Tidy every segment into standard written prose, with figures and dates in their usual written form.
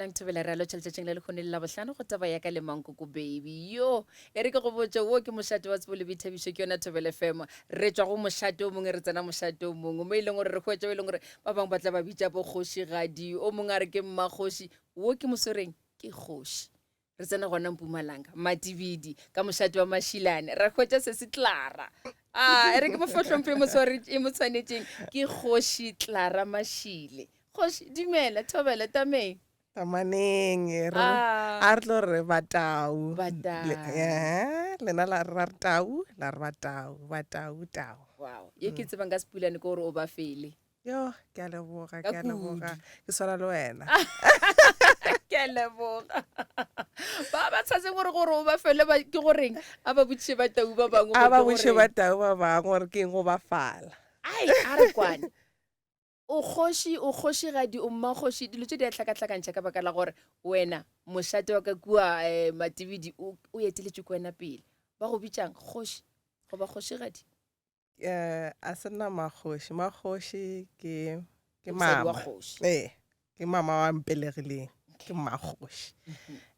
Dumelang Thobela re a lotšha letšatšing la lehono le Labohlano go taba ya ka le Mankoko Baby. Yo, e re ke go botše wo ke mošate wa tsebo le boithabišo ke yona Thobela FM. Re tšwa go mošate o mongwe re tsena mošate o mongwe mo e leng gore re hwetša o e leng gore ba bangwe ba tla ba bitša bo kgošigadi, o mongwe a re ke mmakgoši. Wo ke moswereng ke kgoši. Re tsena gona Mpumalanga, Matibidi, ka mošate wa Mašilane, ra hwetša sesi Clara. A e re ke mo fe hlompho e mo tshware- e mo tshwanetšeng, ke kgoši Clara Mašile. Kgoši, dumela, thobela, tameng. Tamaneng, re Ah. a re tlo re batau. Batau. Le, eh, lena la re ra re tau, la re batau, batau, tau. Wow, ye ke tsebang ka Sepulane ke gore o ba fele. Yo, ke a leboga, Ka ke a leboga. kudu. Ke swana le wena. Ke a leboga. Ba ba tshaseng gore gore o ba fele ba ke goreng a ba botšiše ba tau ba bangwe A gore ba ke botšiše goreng. ba tau ba bangwe gore ke eng go ba fala. Ai, a re kwane. O kgoši, o kgošigadi, o mmakgoši, dilo tše di a hlakahlakantšha ka baka la gore wena mošate wa ka kua eh, Matibidi o, o eteletšwe ke wena pele. Ba go bitšang kgoši goba kgošigadi? Eh, a se nna makgoši makgoši ke ke Ke mosadi wa mama kgoši. ee ke mama wa mpelegileng ke mmakgoši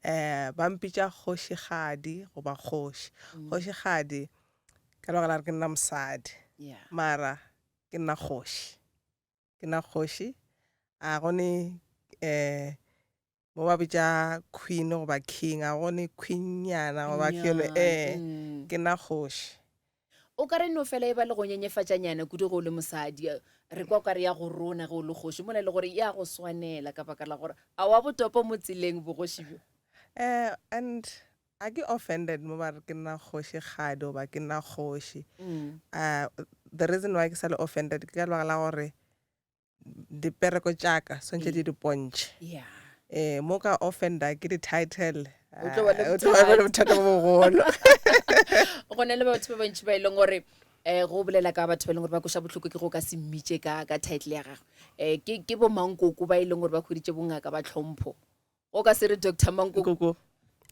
eh ba mpitša kgošigadi goba kgoši kgošigadi ka lebaka la gore ke nna mosadi Yeah. mara ke nna kgoši ke nna kgoši a gone eh mo ba bitša queen goba king a gone queennyana goba king ee mm. ke nna kgoši o ka re no fela e ba le go nyenyefatšanyana kudu ge o le mosadi re kwa kare ya go rona ge o le kgoši mola e le gore ya go swanela ka baka la gore a wa botopo mo tseleng bogoši bjo um and a ke offended mo ba re ke nna kgoši kgadi goba ke nna kgoši um the reason why ke sa le offended ke ka lebaka la gore dipereko tša ka swantše di di pontšhe yeah eh mo ka offender ke di-title O tlo ba le ah, o tlo ba le bothata bo bogolo go na le batho ba bantši ba e leng gore um go bolela ka batho ba e leng gore ba koša bohloko ke go ka se mmitše ka ka title ya gagwe um ke ke bo mankoko ba e leng gore ba hweditše bongaka ba tlhompho go ka se re doctor mankoko koko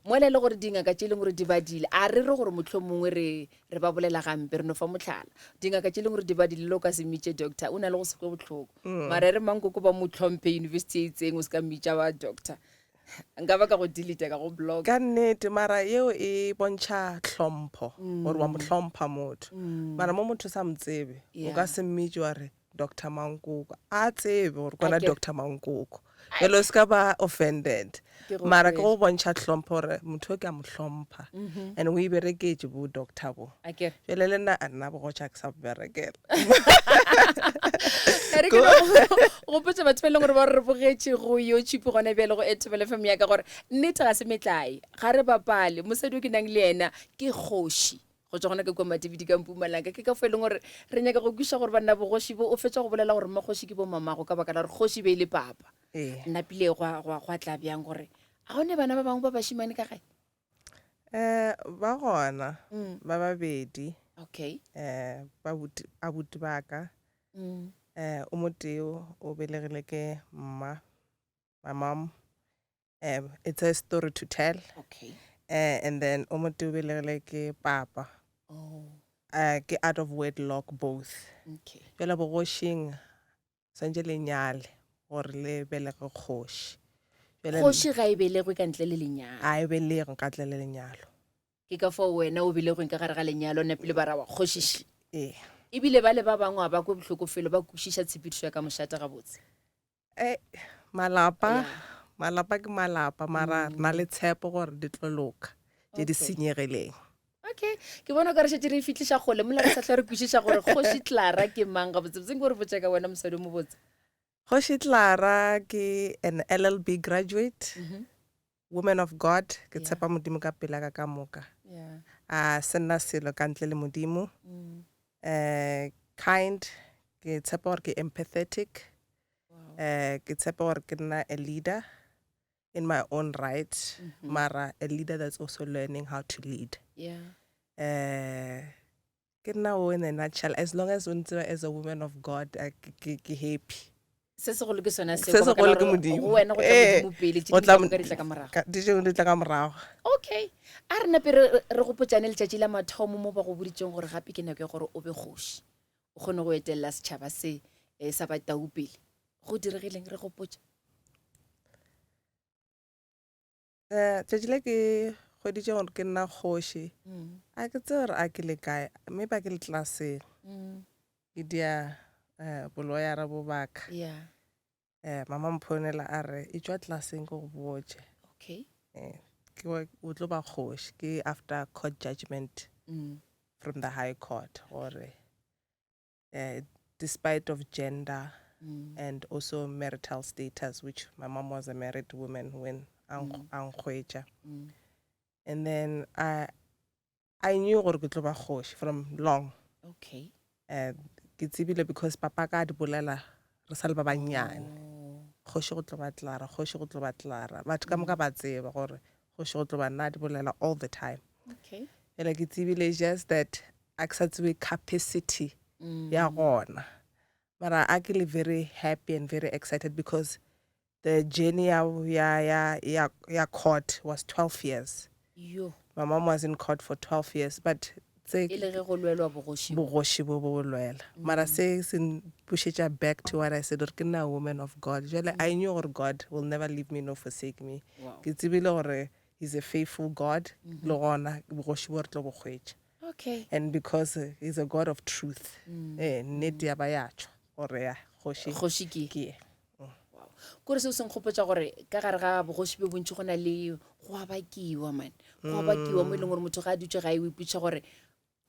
mola e le gore dingaka tše e leng gore di badile a re re gore motlho mongwe re re ba bolela gampe re no fa motlhala dingaka tše e leng gore di badile le o ka se mmitše doctor o na le go se kwe botlhoko mara e re mankoko ba mo tlhomphe university e itseng o se ka mmitša wa doctor nka ba ka go delete ka go block ka nnete mara yeo e bontšha hlompho gore wa mo hlompha motho mara mo motho o sa mo tsebe o ka Yeah. se mmitše wa re Doctor Mankoko a tsebe gore kwana Akere. Doctor Mankoko jalo o se ka ba offended Ke go mara ke kwele. go bontšha hlompho gore motho o ke a mo hlompha and o e bereketše bo doctor bo Akere. jale le nna a nna bogotša ke sa bo berekela E re ke no gopotša batho ba e leng gore ba re bogetše go youtube gona bjale go Thobela FM ya ka gore nnete ga se metlae ga re bapale mosadi o ke nang le yena ke kgoši go tšwa gona ka kua Matebidi ka Mpumalanga. Ke ka fo e leng gore re nyaka go kwešiša gore banna bogoši bo o fetša go bolela gore mmakgoši ke bomamago ka baka la gore kgoši be e le papa. Ee. Napile gwa, gwa, gwa tla bjang gore a go ne bana ba bangwe ba bašemane ka gae? Eh, ba gona Mm. ba babedi Okay. eh ba buti abuti ba ka Mm. eh o motee o belegile ke mma my mom um it's a story to tell okay uh, and then o motee o belegile ke papa oh uh, ke out of wedlock both okay jale bogošing swantše le nyale gore le belege kgoši Jwale kgoši ga e belegwe ka ntle le lenyalo a e belegwe ka ntle le lenyalo ke ka fao wena o belegweng ka gare ga lenyalo napile ba ra wa kgošiši ee ebile ba le ba bangwe ga ba kwe bohloko felo ba kwešiša tshepedišo ya ka mošate gabotse Eh, malapa malapa ke malapa mara re na le tshepo gore di tlo loka tše di Okay. senyegileng okay ke bona ka re šetše re e fihliša kgole mola re sa hlwa re kwešiša gore kgoši clara ke mang gabotsebotse nke o re botša ka wena mosadi o mobotse kgoši clara ke an llb graduate woman of god ke Yeah. tshepa modimo ka pela ka ka moka yeah. a se nna selo ka ntle le modimo mm. um kind ke tshepa gore ke empathetic wow. um ke tshepa gore ke nna a leader in my own right Mhm. mara a leader that's also learning how to lead yeah. um ke nna o in a nutshell as long as o ntseba as a woman of god eh, ke- ke ke happy se segolo ke sona Se segolo ke Modimo. go wena go tla Ee, modimo pele tše go dingwe tla ka moka di tla ka morago di tšeo di tla ka morago okay a re nape re re gopotšane letšatši la mathomo mo ba go boditšeng gore gape ke nako ya gore o be kgoši o kgone go etelela setšhaba se eh, sa batau pele go diregileng re gopotša? Eh, tšatši le ke hweditše gore ke nna kgoši a ke tsebe gore a ke le kae mme ba ke le tlelaseng ke dia um boloyara bo baka yeah um mama mphounela a re e tšwa tlelaseng ke go botše okay um ke o tlo ba kgoši ke after court judgment from the high court gore uh, despite of gender mm. and also marital status, which my mom was a married woman when a mm. And then I I knew gore ke tlo ba kgoši from long. Okay. Ke tsebile because papa ka di bolela re sa le ba bannyane. Oh. Kgoši go tlo ba Clara, kgoši go tlo ba Clara. Batho ka moka ba tseba gore kgoši go tlo ba nna di bolela all the time. Okay. Fela ke tsebile just that a ke sa tsebe capacity ya gona. Mara a ke le very happy and very excited because the journey ya ya ya ya, ya court was 12 years. Yo. My mom was in court for 12 years, but tse E le ge go lwelwa bogoši. bogoši bo bo lwela. Mara se se pušetša back to what I said, gore ke nna woman of God. Jwale I knew gore God will never leave me nor forsake me. Wow. Ke tsebile gore he's a faithful God, le gona bogoši bo re tlo bo hwetša. Okay. And because he's a God of truth, eh, nnete ya ba ya tšwa gore ya kgoši Kgoši ke. ke ye. Wow. Kore seo se nkgopotša gore ka gare ga bogoši bjo bontši go na le go a bakiwa man. Go a bakiwa mo e leng gore motho ga a dutše gae o ipotšiša gore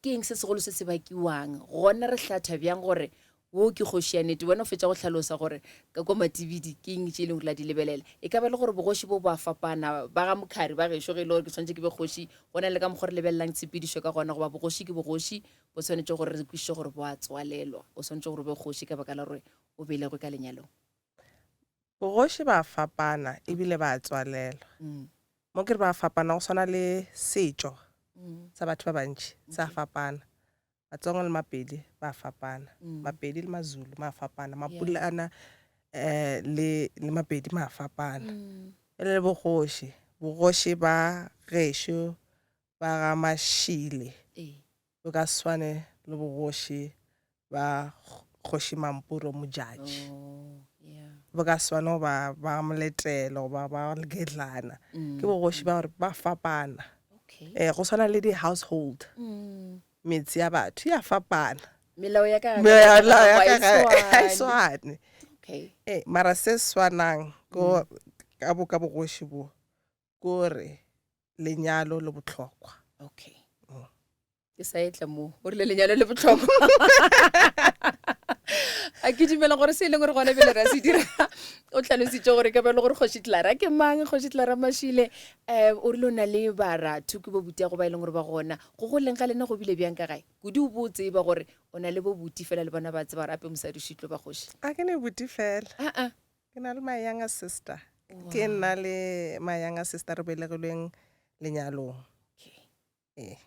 ke eng se segolo se se bakiwang. Gona re hlatha bjang gore wo ke kgoši ya nnete. Wena o fetša go hlalosa gore ka kwa Matibidi ke eng tše e leng gore la di lebelela. E ka ba le gore bogoši bo bo a fapana, ba ga Mokhari ba gešo ge e le gore ke swanetše ke be kgoši, go na le ka mokgwa re lebelelang tshepedišo ka gona, goba bogoši ke bogoši bo swanetše gore re kwešiše gore bo a tswalelwa. O swanetše gore o be kgoši ka baka la gore o belegwe ka lenyalong. Bogoši ba fapana ebile ba tswalelwa. Mo ke re ba fapana go swana le setšo sa batho ba bantši sa fapana. Batsonga le Mapedi ba fapana, Mapedi le Mazulu ma fapana, Mapulana eh le le Mapedi ma fapana. E le bogoši, bogoši ba gešo ba ga Mashile bo ka swane le bogoši ba kgoši Mampuro Modjadji. Oh, yeah. Bo ka swane goba ba Moletelo goba ba Legedlana. Ke bogoši ba gore ba fapana. Okay. Eh, go swana le di-household, metse ya batho ya fapana. Melao ya ka Melao ya ka ga e swane. Okay. Eh, mara se swanang ko ka bo ka bogoši bo kore lenyalo le bohlokwa. Okay. Ke sa etla mo o rile lenyalo le bohlokwa. A ke dumela gore se e leng gore gona bjale re a se dira. O hlalositše gore ka ba le gore kgoši Clara ke mang, kgoši Clara Mashile. O rile o na le baratho ke bo butiago ba e leng gore ba gona. Go goleng ga lena go bile bjang ka gae? Kudu o bo o tseba gore o na le bo buti fela le bona ba tseba gore ape mosadi o šitlo ba kgoši. A ke ne buti fela. Ah ah. Ke na le my younger sister. Ke nna le my younger sister re belegilweng lenyalong. Okay. Ee.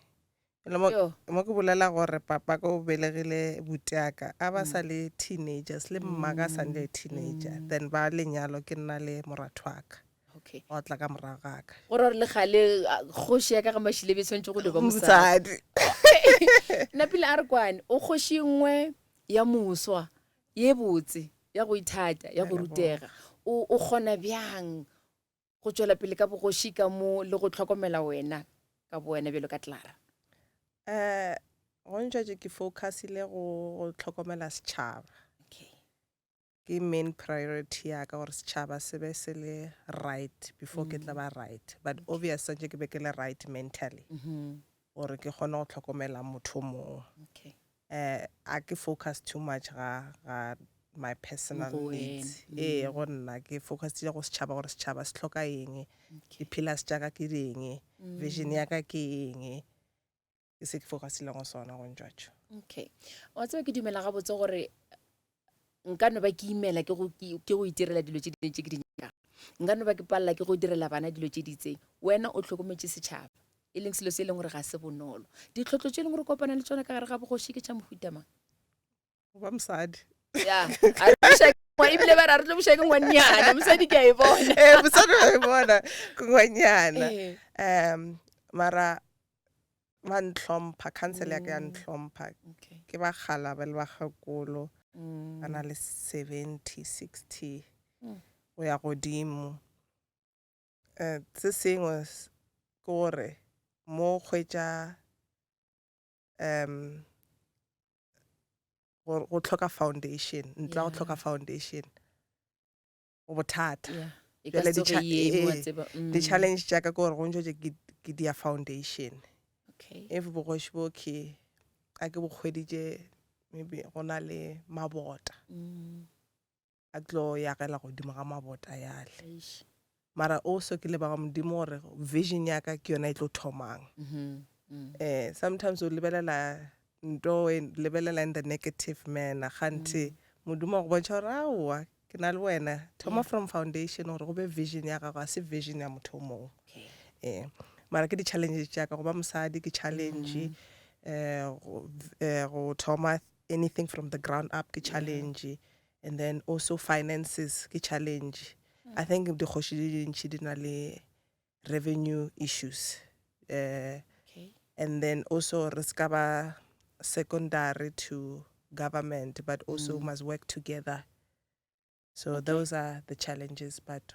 Le mo mo ke bolela gore papa ko belegile butiaka a ba sa le teenagers le mmaka sa le teenager, then ba lenyalo ke nna le moratho wa ka. Okay. Wa tla ka morago ga ka. Gore gore le gale kgoši ya ka ga Mashile be tshwanetse go di ba mosadi. Mosadi. Nna pele a re kwane o kgoši nngwe ya moswa ye botse ya go ithata ya go rutega. O o kgona bjang go tšwela pele ka bogoši ka mo le go hlokomela wena ka bo wena bjalo ka Clara? Eh, go ntšwa ke focusile go go hlokomela setšhaba. Okay. Ke main priority ya ka gore setšhaba se be se le right before ke tla ba right. But obvious santse ke be ke le right mentally. Gore ke kgone go hlokomela motho mongwe. Okay. Eh, a ke focus too much ga ga my personal Go wena. needs. Ee, go nna ke focusile go setšhaba gore setšhaba se hloka eng, di-pillars tša ka ke ding, vision ya ka ke eng. Ke se ke focusileng go sona go ntšwatšo. Okay. Wa tseba ke dumela gabotse gore nka no ba ke imela ke go ke go itirela dilo tše dingwe tše ke di nyakago. Nka no ba ke palela ke go direla bana dilo tše di itseng. Wena o hlokometše setšhaba, e leng selo se e leng gore ga se bonolo. Ditlhotlo tše e leng gore kopana le tšona ka gare ga bogoši ke tša mohuta mang? Go ba mosadi. Ya, a re buša ke ngwa- ebile ba re a re tlo buša ke ngwannyana, mosadi ke a e bona. Eh, mosadi wa e bona, ke ngwanyana. Eh. Mara ba ntlhompha, council ya ka ya ntlhompha. Okay. Ke ba kgala ba le ba gakolo, ba na le 70, 60 go ya godimo. Se sengwe ke gore mo hwetša um go hloka foundation, ntlo ya go hloka foundation go bothata. E ka Bjale se tsoge e eme, wa tseba. Di-challenge tša ka ke gore go ntšo ke dia foundation. Okay. If bogoši bo ke a ke bo hweditše, maybe go na le mabota. A tlo yagela godimo ga mabota yale. Eish. Mara also ke leboga Modimo gore vision ya ka ke yona e tlo thomang. Sometimes o lebelela nto e lebelela in the negative manner, kganthe Modimo a go bontšha gore aowa ke na le wena, thoma from foundation gore go be vision ya gago, a se vision ya motho o mongwe. Okay. Mara ke di-challenges tša ka, go ba mosadi ke challenge, go thoma anything from the ground up ke challenge, and then also finances ke challenge. I think dikgoši di dintši di na le revenue issues. Okay. And then also re ska ba secondary to government, but also must work together. So those are the challenges, but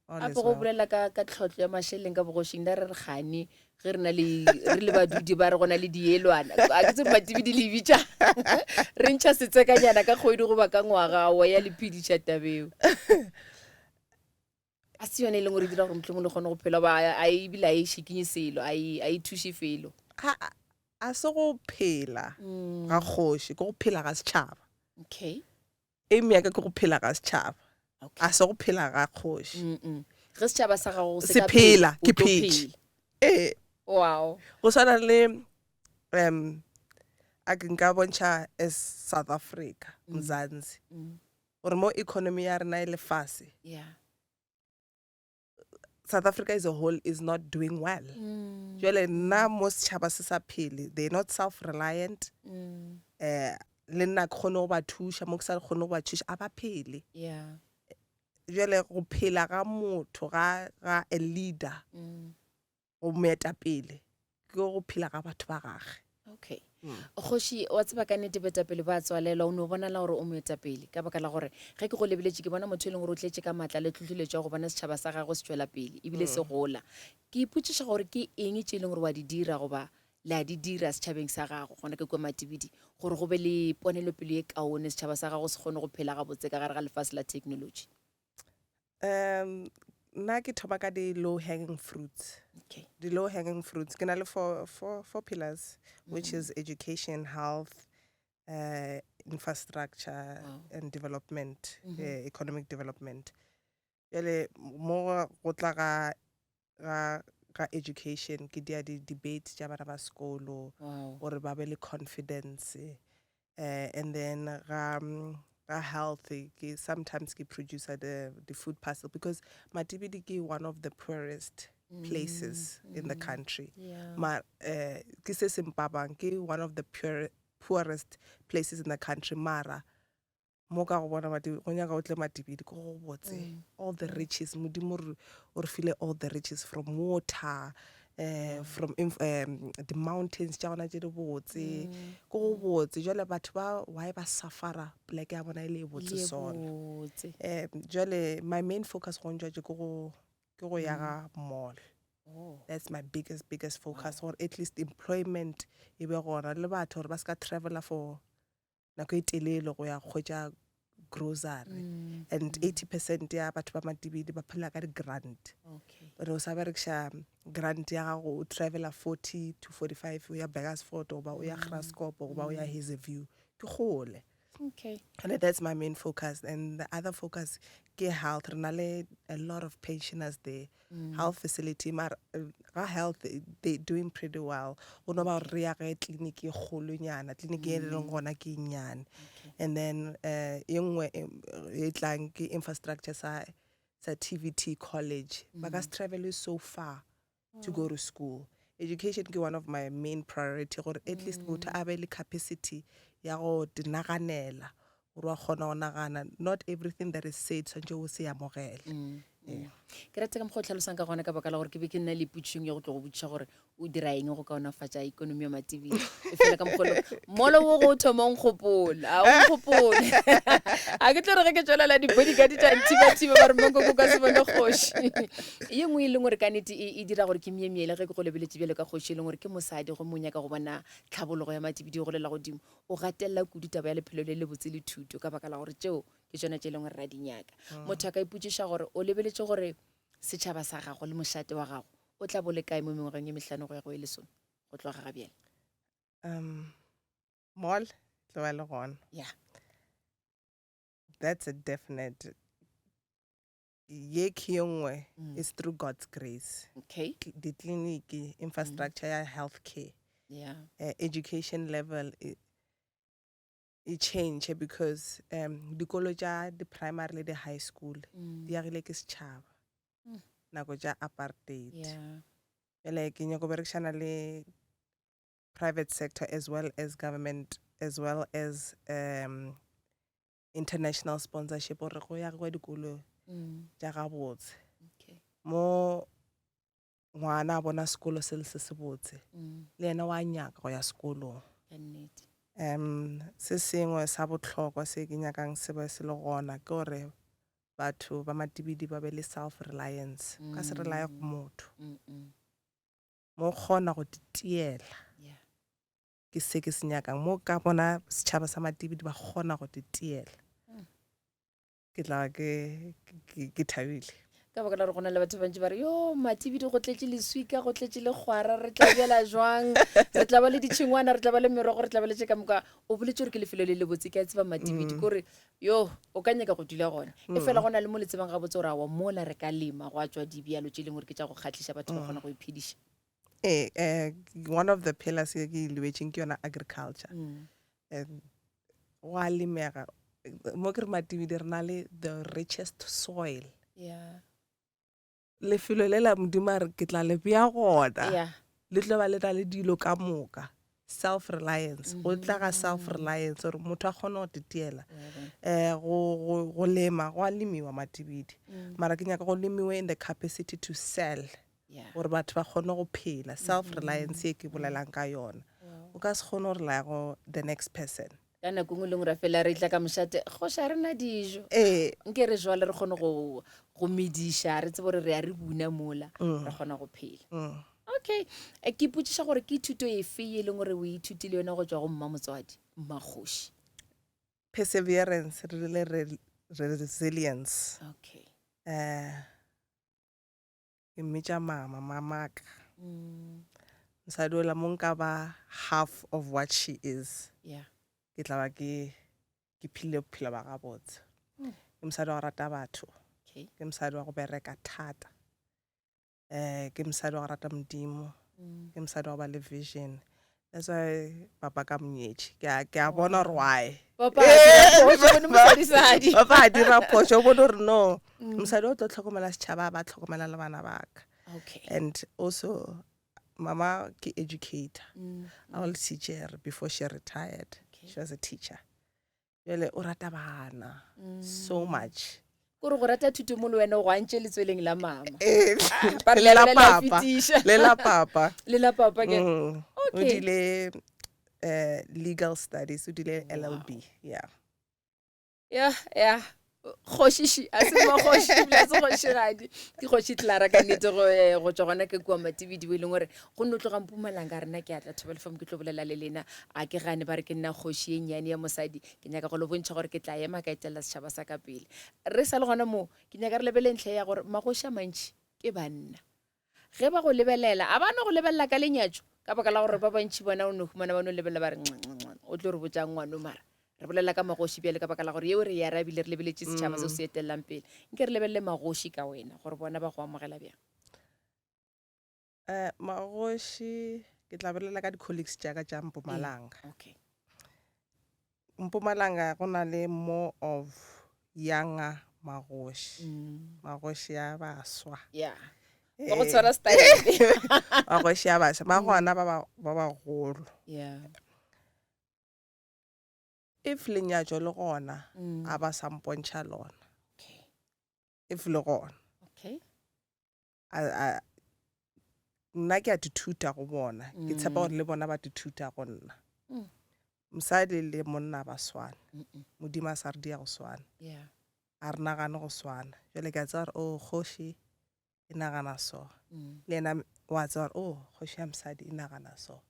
all Gape is go well. bolela ka tlhotlo ya mašeleng ka bogošing, na re re gane ge re na le, re le badudi ba re go na le dielwana, a ke tsebe Matibi di le bitša, re ntšha setsekanyana ka kgwedi goba ka ngwaga, wa ya le phediša tabeo. A se yone e leng gore e dira gore mohlomong le kgone go phela, ba a ebile a e šikinye selo, a e thuše felo. A se go phela ga kgoši, ke go phela ga setšhaba. Okay. Aim ya ka ke go phela ga setšhaba. Okay. A se go phela ga kgoši. Ge setšhaba sa gago se Se ka phela, phela, o ke tlo phetše. phela. Ee. Wow. Go swana le, a ke nka bontšha as South Africa, Mzansi. Gore mo economy ya rena e le fase. Yeah. South Africa as a whole is not doing well. Jwale nna mo setšhaba se sa phele, they're not self-reliant. Le nna ke kgone go ba thuša, mo ke sa kgone go ba thuša, a ba phele. Yeah. Jwale go phela ga motho, ga a leader, go moetapele, ke go phela ga batho ba gagwe. Okay. Kgoši, wa tseba ka nnete boetapele ba tswalelwa, o no bonala gore o moetapele ka baka la gore ge ke go lebeletše ke bona motho e leng gore o tletše ka maatla le tlhohleletšo ya go bona setšhaba sa gagwe se tšwela pele ebile se gola. Ke ipotšiša gore ke eng tše e leng gore wa di dira goba le a di dira setšhabeng sa gago gona ke kua Matibidi gore go be le ponelopele ye kaone, setšhaba sa gago se kgone go phela gabotse ka gare ga lefase la technology. Nna ke thoma ka di low hanging fruits. Okay. The low hanging fruits. Ke na le four pillars, which is education, health, infrastructure, Wow. and development, economic development. Jwale mo go tla ga education, ke dia di debate tša bana ba sekolo, Wow. gore ba be le confidence. And then ga health, ke sometimes ke producer the food parcel, because Matibidi ke one of the poorest places in the country. Yeah. Ma, ke se sempabang, ke one of the poorest places in the country. Mara mo ka go bona Matibidi, go nyaka o tle Matibidi, ke go botse. All the riches, Modimo o re file all the riches, from water, from the mountains tša gona tše di botse. Ke go botse. Jwale batho ba, why ba suffer-a poleke ya bona e le e botse Le e sona. botse. Jwale my main focus go ntšwa ke go ya ga mall. Oh. That's my biggest focus. Gore at least employment e be gona le batho gore ba ska travel-a for nako e telele go ya hwetša grocery. And 80% ya batho ba Matibidi ba phela ka di-grant. Okay. But o sa berekiša grant ya gago, o travel-a 40 to 45, o ya Burgersfort goba o ya Graskop goba o ya Hazyview. Ke kgole. Okay. And that's my main focus. And the other focus ke health. Re na le a lot of pensioners there. Health facility, mar, ga health, they doing pretty well. Go no ba re ya ge clinic e kgolonyana, clinic e leng gona ke e nnyane. Okay. And then, e nngwe, e tlang ke infrastructure sa TVT college. Ba ka se travel so far to go to school. Education ke one of my main priority, gore at least motho a be le capacity ya go di naganela, gore wa kgona go nagana. Not everything that is said tshwantse o se amogele. Ee. Ke rata ka mokgwa o tlhalosang ka gona ka baka la gore ke be ke nna le potšišong ya go tlo go botšiša gore o dira eng go kaonafatša ikonomi ya Matibidi. E fela ka mokgwa o molo wo go o thoma o nkgopola, a o nkgopole. A ke tlo re ge ke tšwelela di-bodyguard tša nthiba-thiba ba re Mankoko o ka se bone kgoši. Ye nngwe e leng gore ka nnete e, e dira gore ke myemyele ge ke go lebeletše bjalo ka kgoši e leng gore ke mosadi gomme o nyaka go bona tlhabologo ya Matibidi e golela godimo. O gatelela kudu taba ya lephelo le lebotse le thuto ka baka la gore tšeo ke tšona tše e leng gore ra di nyaka. Motho a ka ipotšiša gore o lebeletše gore setšhaba sa gago le mošate wa gago o tla bo le kae mo mengwageng e mehlano go ya go e lesome go tloga ga bjale. Um, mall tlo ba le gona. Yeah. That's a definite. Ye ke ye nngwe Mm. is through God's grace. Okay. Ditleliniki, infrastructure ya healthcare, Yeah. education level e e change because um dikolo tša di-primary le di-high school Mm. di agile ke setšhaba Mm. nako tša apartheid. Yeah. Bjale ke nyako berekišana le private sector as well as government as well as um international sponsorship gore go yagiwe dikolo Mm. tša gabotse. Okay. Mo ngwana a bona sekolo se le se sebotse Mm. le yena wa nyaka go ya sekolong. Ka nnete. Um se sengwe sa bohlokwa se ke nyakang se be se le gona ke gore batho ba Matibidi ba be le self reliance. Ka se rely go Mm. motho. Mm -mm. Mo kgona go titiela. Yeah. Ke se ke se nyakang. Mo ka bona setšhaba sa Matibidi ba kgona go titiela. Ke tla ke ke ke thabile. Ka baka la gore go na le batho ba bantši ba re yo Matibidi go tletše leswika, go tletše lekgwara, re tla bjala jwang, re tla ba le ditšhengwana, re tla ba le merogo, re tla ba le tše ka moka. O boletše gore ke lefelo le lebotse, ke a tseba Matibidi, Mm. kore yo o ka nyaka go dula gona. E fela Mm. go na le mo le tsebang gabotse gore aowa mola re ka lema gwa tšwa dibjalo tše e leng gore ke tša go kgahliša batho ba Mm. kgona go iphediša. Ee, one of the pillars ye ke e lebetšeng ke yona agriculture. Mm. And go a lemega. Mo ke re Matibidi re na le the richest soil. Yeah. Lefelo le la Modimo a re ke tla le bea gona. Yeah. Le tlo ba le na le dilo ka moka. Self reliance. Go tla ga self reliance gore motho a kgone go titiela. Yeah. Go, go, go lema, go a lemiwa Matibidi. Mm. Mara ke nyaka go lemiwe in the capacity to sell. Yeah. Gore batho ba kgone go phela. Self reliance ye ke bolelang ka yona. Wow. O ka se kgone go rely go the next person. Ka nako nngwe le nngwe ra fela re tla ka mošate, kgoši a re na dijo. Ee. Nke re jwale re kgone go, go mediša, re tsebe gore re a re buna mola, Mm. re kgona go phela. Mm. Okay. Ke ipotšiša gore ke thuto efe ye e leng gore o ithutile yona go tšwa go mma motswadi, mmakgoši? Perseverance le resilience. Okay. Ke mmitša mama, mamaka. Mm. Mosadi ola mo nka ba half of what she is. Yeah. Ke tla ba ke, ke phile bophelo ba gabotse. Mm. Ke mosadi wa go rata batho. Okay. Ke mosadi wa go bereka thata. Ke mosadi wa go rata Modimo. Mm. Ke mosadi wa go ba le vision. That's why papa ka monyetše. Ke a, ke a bona gore why. Papa a dira phošo, o bone mosadisadi. Papa a dira phošo, o bone gore no. Mm. Mosadi o tlo tlhokomela setšhaba, ba tlhokomela le bana ba ka. Okay. And also mama ke educator. Mm. I was a teacher before she retired. Okay. She was a teacher. Jwale o rata bana Mm. so much. Kore go rata thuto mo le wena o go antše letsweleng la mama. Eh, Ba re le la le la papa. fetiša. Le la papa. Le la papa ke. Mm. O Okay. dile legal studies, o dile LLB. Wow. Yeah. Yeah, yeah. Kgošiši, a se mmakgoši, ebile a se kgošigadi. Ke kgoši Clara ka nnete go, go tšwa gona ke kua Matibidi, e leng gore go nno tloga Mpumalanga rena ke a tla Thobela FM ke tlo bolela le lena. A ke gane ba re ke nna kgoši ye nnyane ya mosadi, ke nyaka go le bontšha gore ke tla ema ka etelela setšhaba sa ka pele. Re sa le gona moo, ke nyaka re lebele ntlha ya gore magoši a mantši ke banna. Ge ba go lebelela, a ba no go lebelela ka lenyatšo, ka baka la gore ba bantši bona o no humana ba no lebelela ba re nxa, nxa, nxa, o tlo re botšang ngwano mara. Re bolela ka magoši bjale ka baka la gore yeo re e arabile, re lebeletše setšhaba seo se etelelang pele. Nke re lebelele magoši ka wena gore bona ba go amogela bjang. Magoši ke tla bolela ka di-colleagues tša ka tša Mpumalanga. Okay. Mpumalanga go na le more of younger magoši. Mm. Magoši a baswa. Yeah. Ba go tshwara style. Magoši a baswa, ba gona ba ba, ba bagolo. Yeah. If lenyatšo le gona, Mm. a ba sa mpontšha lona. Okay. If le gona. Okay. A nna ke a dithuta go bona, ke tshepa gore le bona ba dithuta go nna. Mosadi le monna ba swana, Modimo a sa re dia go swana, a re nagane go swana. Jwale ke a tseba gore oh kgoši e nagana so, le yena wa tseba gore oh kgoši ya mosadi e nagana so.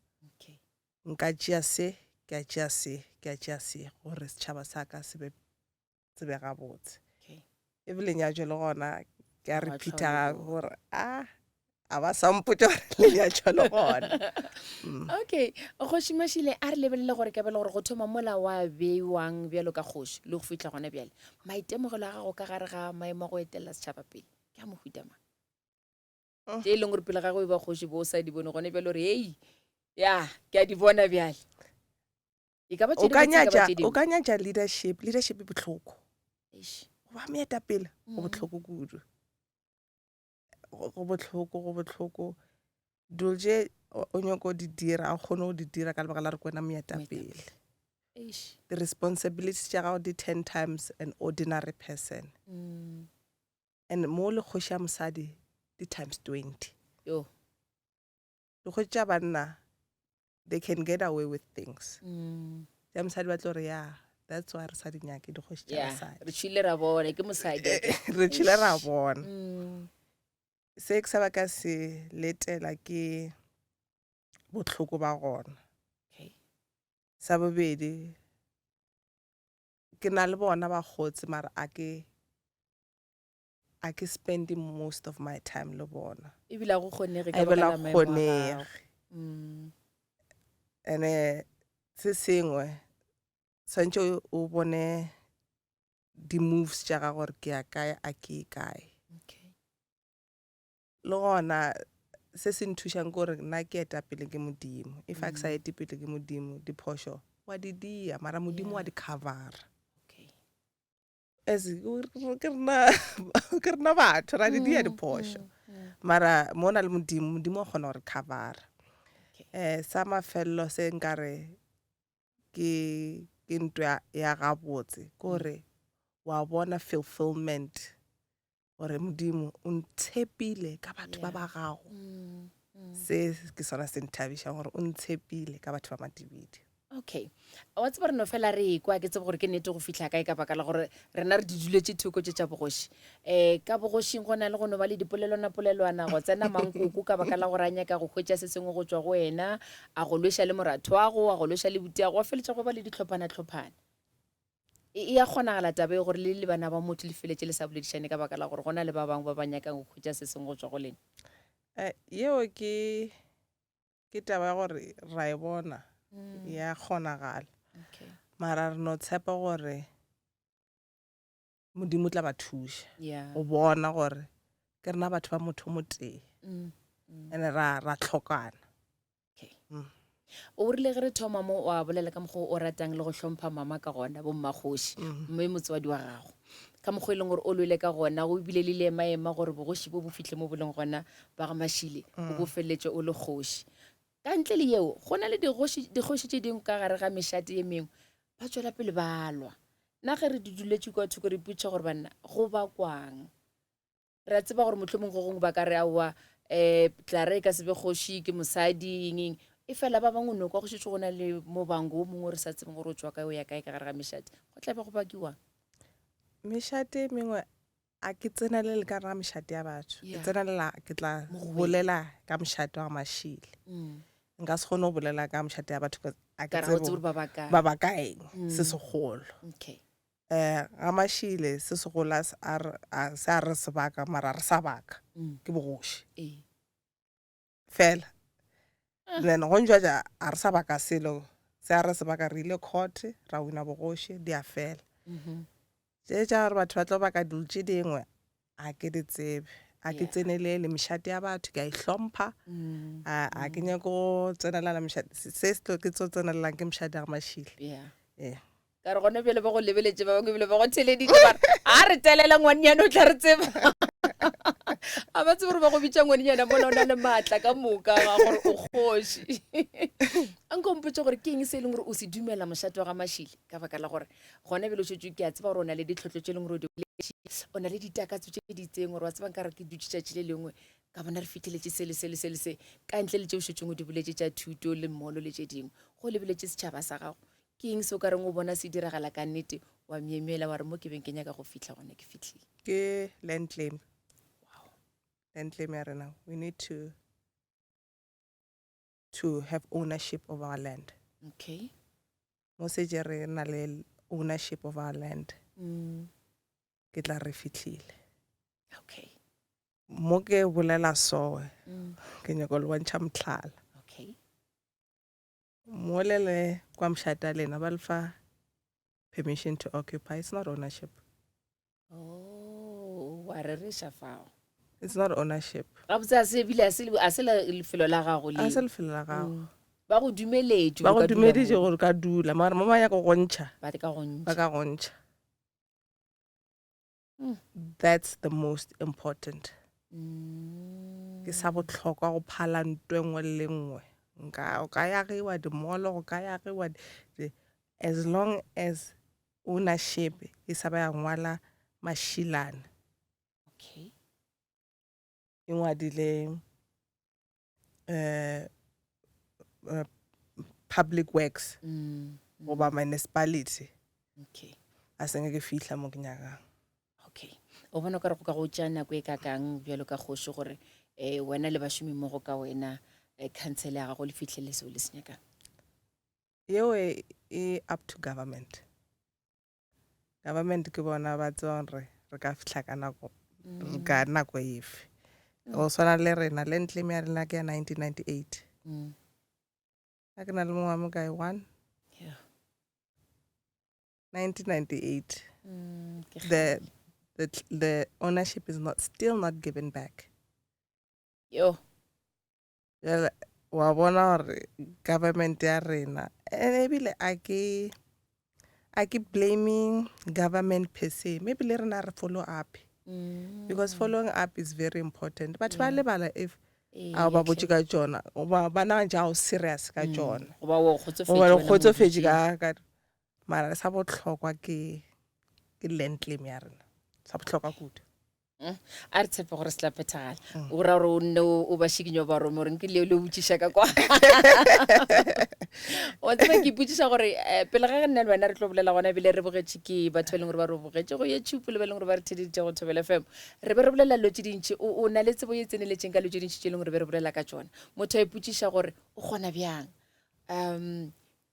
Nka tšea se, ke a tšea se, ke a tšea se gore setšhaba sa ka se be tsebe gabotse. Ebile nyatšo le gona ke a repeata gore a a ba sa mpotša gore lenyatšo le gona. Okay, Kgoši Mashile, a re lebelele gore ka bjale gore go thoma mola wa beiwang bjalo ka kgoši le go fihla gona bjale, maitemogelo a gago ka gare ga maemo a go etelela setšhaba pele ke a mohuta mang? Tše e leng gore pele ga go e ba kgoši bo o sa di bone, gone bjale gore hei ya ke a di bona bjale. E ka ba tše O ka dibotse, e ka ba nyatša tše o dingwe. ka nyatša leadership, leadership e bohloko. Eish. Go ba moetapele go bohloko kudu. Go bohloko, go bohloko. Dilo tše o nyako di dira, a o kgone go di dira ka lebaka la gore ke wena moetapele. Eish. Di-responsibilities tša gago di 10 times an ordinary person. And mo le kgoši ya mosadi di times 20. Yo. Dikgoši tša banna they can get away with things. Tša mosadi ba tlo re ya, that's why re sa di nyake dikgoši tša Yeah, basadi. re tšhile ra bona ke mosadi. Re tšhile ra bona. Se ke sa ba ka se letela ke bohloko ba gona. Okay. Sa bobedi ke na le bona bakgotsi mara a ke a ke spend most of my time le bona. Ebile a go kgonege ka Ebile baka a la go maemo a gago. kgonege. Ene se sengwe swantše o bone di-moves tša gago gore ke ya kae a ke ye kae. Okay. Le gona se se nthušang ke gore nna ke etapele ke Modimo. If a ke sa ete pele ke Modimo, diphošo wa di dia mara Modimo wa di covera. Okay. As ke rena ke rena batho ra di dia diphošo. Mara mo na le Modimo, Modimo wa kgona gore covera. Okay. Sa mafelelo se nkare ke ke ntwa ya gabotse ke gore wa bona fulfillment gore Modimo o ntshepile ka batho ba ba gago. Se ke sona se nthabišang gore o ntshepile ka batho ba Matibidi. Okay. Wa tseba re no fela re ekwa, ke tsebe gore ke nnete go fihla kae ka baka la gore rena re di duletše thoko tše tša bogoši. Ka bogošing go na le go no ba le dipolelwana-polelwana, go tsena mankoko ka baka la gore a nyaka go hwetša se sengwe go tšwa go wena, a go lweša le morathoago, a go lweša le butiago, gwa feletša go ba le dihlophana-hlophana. E a kgonagala taba ye gore le le bana ba motho le feletše le sa boledišane ka baka la gore go na le ba bangwe ba ba nyakang go hwetša se sengwe go tšwa go lena? Yeo ke ke taba ya gore ra e bona ya kgonagala. Okay. Mara re no tshepa gore Modimo o tla ba thuša Yeah. go bona gore ke rena batho ba motho o motee ene ra ra tlhokana. Okay. O rile ge re thoma mo wa bolela ka mokgwa o ratang le go hlompha mama ka gona, bommakgoši, mme motswadi wa gago. Ka mokgwa e leng gore o lwele ka gona, o bile le leemaema gore bogoši bo bo fihle mo bo leng gona ba ga Mashile, o bo feleletše o le kgoši. Ka ntle le yeo, go na le digoši, dikgoši tše dingwe ka gare ga mešate ye mengwe, ba tšwela pele ba lwa. Nna ge re di duletše kua thoko re ipotšiša gore banna go bakwang. Re a tseba gore mohlomong go gongwe ba ka re aowa um Clara e ka se be kgoši ke mosadi eng eng. Efela ba bangwe no kwa go šetše go na le mobango o mongwe o re sa tsebeng gore o tšwa kae o ya kae ka gare ga mešate. Go tla be go bakiwang? Mešate e mengwe a ke tsenelele ka gare ga mešate ya batho. Ke Yeah. tsenelela ke tla Mo go wena. bolela ka mošate wa Mashile. Nka se kgone go bolela ka mošate ya batho 'cause a ke Ka re ga o tsebe tsebe gore ba bakae. ba ba kaeng se segolo. Okay. Ga Mashile se segolo a se a re a se a re se baka mara re sa baka ke bogoši. Ee. Fela. Then go njwaja a re sa baka selo se a re se baka re ile court ra wina bogoši di a fela. Tše tša gore batho ba tlo baka dilo tše dingwe a ke di tsebe. A ke Yeah. tsenelele mešate ya batho ke a e hlompha. A a ke nyake go tsenelela mešate se se tlo ke tlo tsenelelang ke mešate ya ga Mashile. Yeah. Ee. Ka re gona bjale ba go lebeletše ba bangwe ebile ba go theleditše ba re a re telela ngwannyana o tla re tseba. A ba tsebe gore ba go bitša ngwannyana mola o na le maatla ka moka ga gore o kgoši. A nko mpotše gore ke eng se e leng gore o se dumela mošate wa ga Mashile ka baka la gore gona bjale o šetše ke a tseba gore o na le ditlhotlo tše e leng gore o di boletše, o na le ditakatso tše di itseng gore wa tseba nkare ke dutše tšatši le lengwe. Ka bona re fitlheletše se le se le se le se, ka ntle le tše o šetšeng o di boletše tša thuto le mmolo le tše dingwe. Go lebeletše setšhaba sa gago, ke eng se o ka reng o bona se diragala ka nnete, wa myemyela wa re mo ke beng ke nyaka go fihla gona ke fihlile? Ke land claim. Wow. Land claim ya rena. We need to have ownership of our land. Okay. Mo setse re na le ownership of our land. Ke tla re fihlile. Okay. Mo ke bolela so, ke nyaka le bontšha mohlala. Okay. Mole le kwa mošate a lena ba le fa permission to occupy. It's not ownership. Oh, wa rereša fao. It's not ownership. Gabotse a se ebile a se a se lefelo la gago le. A se lefelo la gago. Ba go dumeletše Ba go dumeditše gore ka dula, mara mo ba nyaka go ntšha. Ba ka go ntšha. Ba ka go ntšha. That's the most important. Ke sa bohlokwa go phala ntwe nngwe le nngwe. Nka o ka yagiwa dimolo, go ka yagiwa as long as ownership e sa ba ya ngwala mašilane. Okay. E ngwadile public works goba municipality. Okay. A senge ke fihla mo ke nyakang. Okay. O bona ka re go ka go tšea nako e ka kang bjalo ka kgoši gore wena le bašomi mmogo ka wena council ya gago le fihlele seo le se nyakang? Yeo e up to government. Government ke bona ba tsebang re re ka fihla ka nako ka nako efe. Go swana le rena land claim ya rena ke ya 1998. A ke na le mongwe wa mokae one? Yeah. 1998. The ownership is not still not given back. Yo. Jale wa bona gore government ya rena and ebile a ke a ke blaming government per se, maybe le rena re follow up. Because following up is very important. Batho ba lebala if a ba botse ka tšona goba ba nagana tša o serious ka tšona. Goba o kgotsofetše Goba o wena mo kgotsofetše dutšeng. ka mara sa bohlokwa ke land claim ya rena. Sa bohlokwa kudu. A re tshepe gore se tla phethagala. O ra gore o nne o ba šikinya ba rome gore nke leo le botšiša ka kwa. Wa tseba ke ipotšiša gore pele ga ge nna le wena re tlo bolela gona ebile re bogetše ke batho ba e leng gore ba re bogetše go YouTube le ba e leng gore ba re theleditše go Thobela FM. Re be re bolela dilo tše dintši, o na le tsebo ye tseneletšeng ka dilo tše dintši tše e leng gore be re bolela ka tšona. Motho a ipotšiša gore o kgona bjang.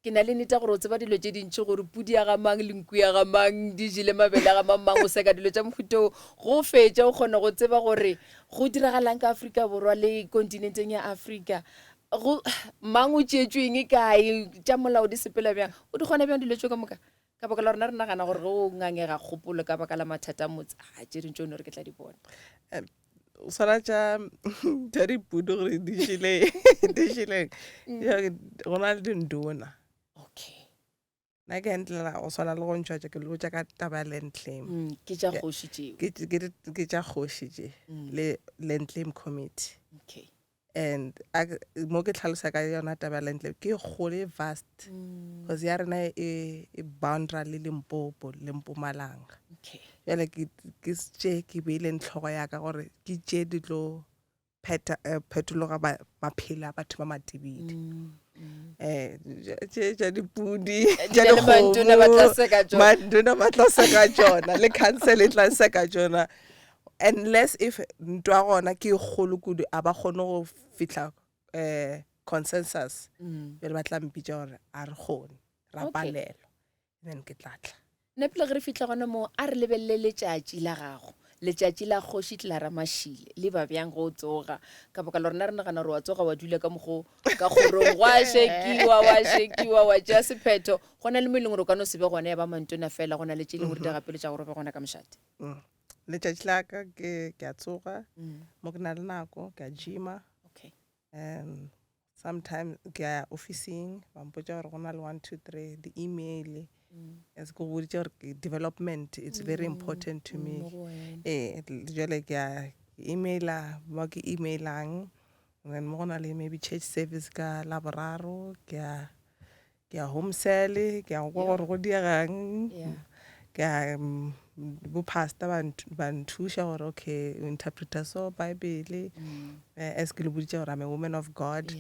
Ke na le nnete ya gore o tseba dilo tše dintši, gore pudi ya ga mang le nku ya ga mang di jele mabele a ga mang mang, o seka dilo tša mohuta wo. Go fetša o kgona go tseba gore go diragalang ka Afrika Borwa le kontinenteng ya Afrika, go mang o tšeetšwe eng kae, tša molao di sepela bjang. O di kgona bjang dilo tšeo ka moka? Ka baka la rena re nagana gore ge o ngangega kgopolo ka baka la mathata a motse, a tše dingwe tše o no re ke tla di bona. O swana tša tša dipudi gore di šele di šeleng go na le dindona. Okay. Nna ke handlela go swana le go ntšhwa ke le botša ka taba ya land claim. Ke tša kgoši tšeo. Ke tša kgoši tše le land claim committee. Okay. And mo ke tlhalosa ka yona taba ya land claim ke kgolo e vast. Because ya rena e boundary le Limpopo le Mpumalanga. Okay. Bjale ke tše ke beileng tlhogo ya ka gore ke tše di tlo phetologa maphelo a batho ba Matebele. Tše tša dipudi, tša Bjale mantona ba tla dikgomo, seka tšona. mantona ba tla seka tšona, le council e tla seka tšona. Unless if ntwa gona ke e kgolo kudu, a ba kgone go fihla consensus. Bjale ba tla mpitša gore a re kgone, ra palelwa. Then ke tla tla. Nna pele ge re fihla gona moo, a re lebelele letšatši la gago, letšatši la Kgoši Clara Mashile. Le ba bjang ge o tsoga? Ka baka la rena re nagana gore wa tsoga wa dula ka mokgo ka kgorong, gwa šekiwa, wa šekiwa, wa tšea sephetho. Go na le mo e leng gore o ka no se be gona ya ba mantona fela, go na le tše e leng gore di gapeletša gore o be gona ka mošate. Letšatši la ka ke ke a tsoga, mo ke na le nako, ke a gyma. Okay. And sometimes ke ya officing, ba mpotša gore go na le 1 2 3, di-email. As ke go boditše gore ke development, it's very important to me. Mo go wena. Jwale ke a emaila mo ke emailang, and then mo go na le maybe church service ka Laboraro, ke a ke ya home cell, ke ya go kwa gore go diegang. Yeah. Ke ya Bo pastor ba nthuša gore okay, o interpreta so Bible, as ke le boditše gore I'm a woman of God.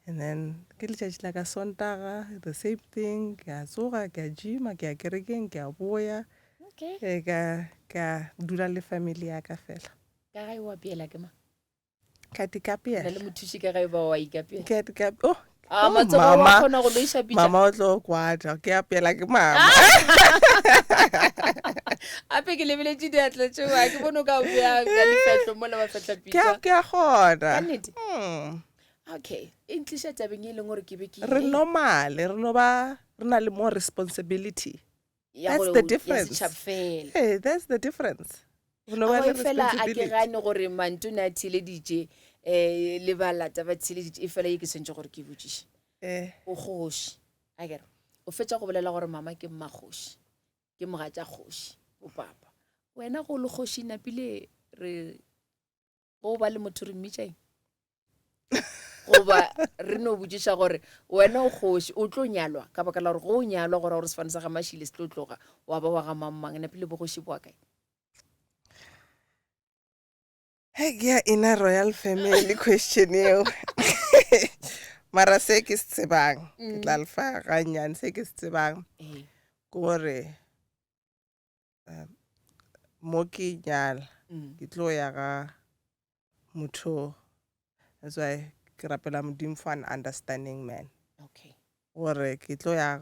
And then ke letšatši la ka Sontaga, the same thing, ke a tsoga, ke a gyma, ke ya kerekeng, ke a boya. Okay. Ka dula le family ya ka fela. Ka gae wa apeela ke mang? Ka di kapeela. Na le mothuši ka gae ba wa ikapeela? Ke a di kape-, oh, A oh, matsogo wa mama. kgona go loiša pitša? Mama o tlo kwata, ke apeela ke mama. Ape ke lebeletše diatla tšeo, a ke bone o ka bea ka lefehlo mola ba fehla Ke pitša. a, ke a kgona. Ka nnete? Okay, e ntliša tabeng e leng gore ke be ke Re normal, re no ba re na le more responsibility. Ya That's go- the ya difference. setšhaba fela. Hey, that's the difference. Go no ba Aowa, le efela a ke responsibility. gane gore mantone a theeleditše um le balata ba theeleditše, efela ye ke swantše gore ke e botšiše. O kgoši, a kere o fetša go bolela gore mama ke mmakgoši, ke mogatša kgoši, bo papa. Wena go le kgoši napile re go ba le motho re mmitša eng? Goba re no botšiša gore wena o kgoši, o tlo nyalwa ka baka la gore go o nyalwa go ra gore sefane sa ga Mashile se tlo tloga wa ba wa ga mang-mang, napile bogoši bo wa kae? Hei, ke ya ina royal family question eo. Mara se ke se tsebang, ke tla le fa gannyane, se ke se tsebang ke gore mo ke nyala ke tlo ya ga motho. That's why ke rapela Modimo for an understanding man. Okay. Gore ke tlo ya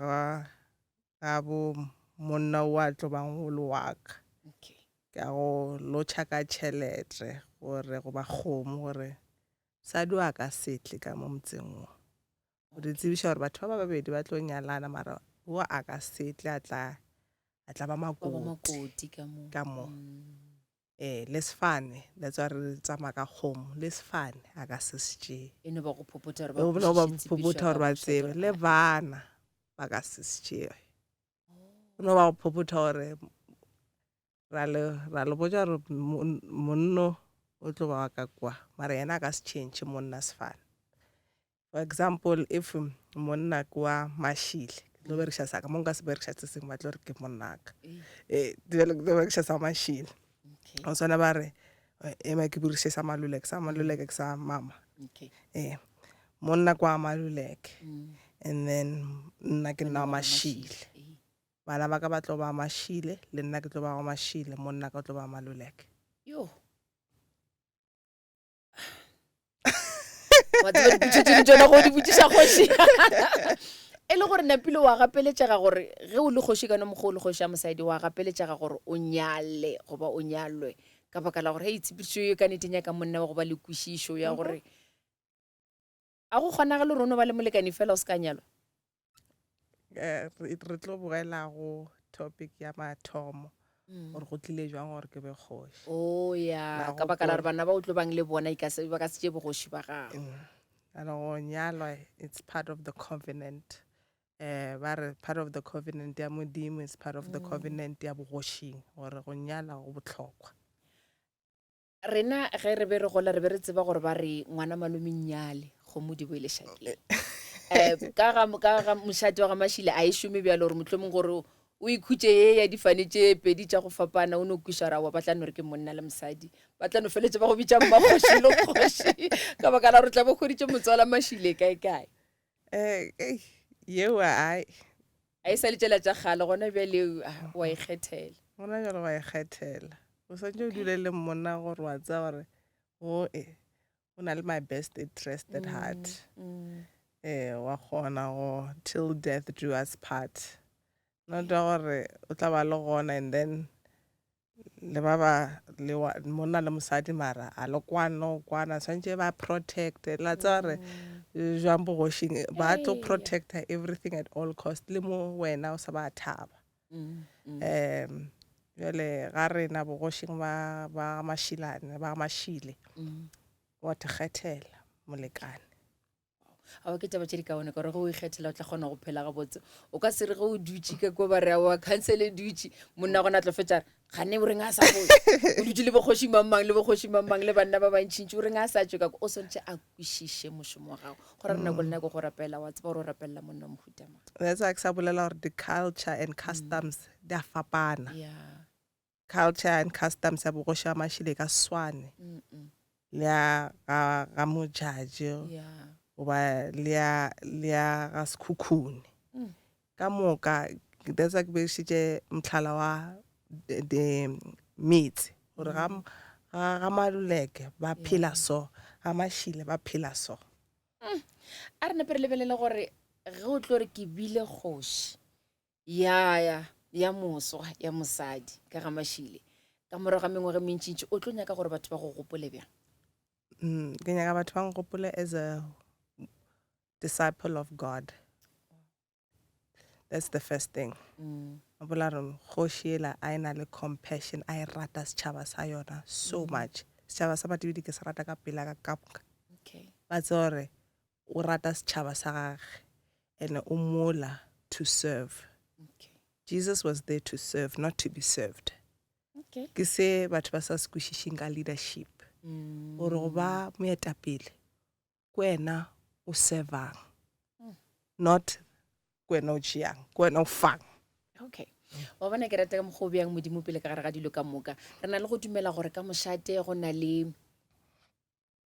ga bo monna o a tlo bang go le wa ka. Okay. Ke a go lotšha ka tšhelete gore goba kgomo gore mosadi wa ka se tle ka mo motseng wo. Go di tsebiša gore batho ba ba babedi ba tlo nyalana mara wo a ka se tle a tla a tla ba Ba ba makoti makoti ka mo. ka mo. Le sefane, that's why re tsamaya ka kgomo, le sefane a ka se se tšee. E no ba go phopotha gore ba E no ba kwešiše tsebišo phopotha ya gore ba ka tsebe, bošata le gore bana ba ka se se tšee. E no ba go phopotha gore ra le, ra le botša gore monno o tlo ba wa ka kwa, mara yena a ka se change monna sefane. For example, if monna ke wa Mashile, ke tlo berekiša sa ka, mo nka se berekiša se sengwe, ba tlo re ke monna ka. Bjale ke tlo berekiša sa Mashile. Go swana ba re, ema ke berekiše sa Maluleke, sa Maluleke ke sa mama. Monna ke wa Maluleke, and then nna ke nna wa Mashile. Bana ba ka ba tlo ba Mashile, le nna ke tlo ba wa Mashile, monna ka o tlo ba Maluleke. Yo. Wa tseba dipotšišo tše di tšona go di botšiša kgoši. E le gore napile wa gapeletšega gore ge o le kgoši ka no mokgwa o le kgoši ya mosadi, wa gapeletšega gore o nyale goba o nyalwe ka baka la gore hei tshepedišo ye ka nnete e nyaka monna wa go ba le kwešišo ya gore a go kgonagale gore o no ba le molekane fela o se ka nyalwa. Re tlo boela go topic ya mathomo gore go tlile jwang gore ke be kgoši. Oh ya, La ka baka la gore gopola. bana ba o tlo bang le bona e ka se, ba ka se tšee bogoši ba gago. And go nyalwa it's part of the covenant. Ba re part of the covenant ya Modimo, it's part of the covenant ya bogošing, gore go nyala go bohlokwa. Rena ge re be re gola re be re tseba gore ba re ngwana malome nnyale kgomo di boele šakeng. Ka ga, ka ga mošate wa ga Mashile a e šome bjalo gore mohlomong gore o ikhutše ye ya difane tše pedi tša go fapana o no kwiša gore aowa ba tla no re ke monna le mosadi, ba tla no feletša ba go bitša mmakgoši le kgoši ka baka la gore tla bo hweditše motswala Mashile kae kae. Yeo ai. A e sa le tšela tša kgale, gona bjale wa ikgethela. Gona bjale wa ikgethela. O swantše o dule le monna gore wa tseba gore o e o na le my best interest at heart. Wa kgona go till death do us part. Not gore o tla ba le gona and then le ba ba le wa, monna le mosadi mara a le kwane le go kwana, swantše ba protect la tseba gore jwang bogošing ba tlo protecta everything at all cost, le mo wena o sa ba thaba. Bjale ga rena bogošing ba Mashilane, ba Mashile, wa thekgethela molekane. Aowa, ke taba tše di kaone ka gore ge o ikgethela o tla kgona go phela gabotse. O ka se re ge o dutše ka kua ba re aowa council e dutše, monna gona a tlo fetša re gane o reng a sa boe, o dutše le bokgoši mang mang le bokgoši mang mang le banna ba bantšintši, o reng a sa tšwe ka kwa. O swantše a kwešiše mošomo wa gago, gore re nako le nako go rapela wa tseba gore o rapelela monna wa mohuta mang. That's why ke sa bolela gore di-culture and customs di a fapana. Yeah. Culture and customs ya bogoši ga Mashile e ka se swane le ya ga ga Modjadji goba le ya le ya ga Sekhukhune. Ka moka that's why ke bešitše mohlala wa metse gore ga ga ga Maluleke ba phela so, ga Mashile ba phela so. A re nape re lebelele gore ge o tlo re ke bile kgoši ya ya ya moswa ya mosadi ka ga Mashile ka morago ga mengwaga e mentšintši o tlo nyaka gore batho ba go gopole bjang? Ke nyaka batho ba nkgopole as a disciple of God. That's the first thing. Gopola gore kgoši ela a e na le compassion, a e rata setšhaba sa yona so much. Setšhaba sa Matibidi ke se rata ka pela ka ka moka. Okay. Ba tseba gore o rata setšhaba sa gage and o mola to serve. Okay. Jesus was there to serve, not to be served. Okay. Ke se batho ba sa se kwešišeng ka leadership. Gore go ba moetapele ke wena o servang, not ke wena o tšeang, ke wena o fang. Okay. Wa bona ke rata ka mokgwa o bjang Modimo pele ka gare ga dilo ka moka. Re na le go dumela gore ka mošate go na le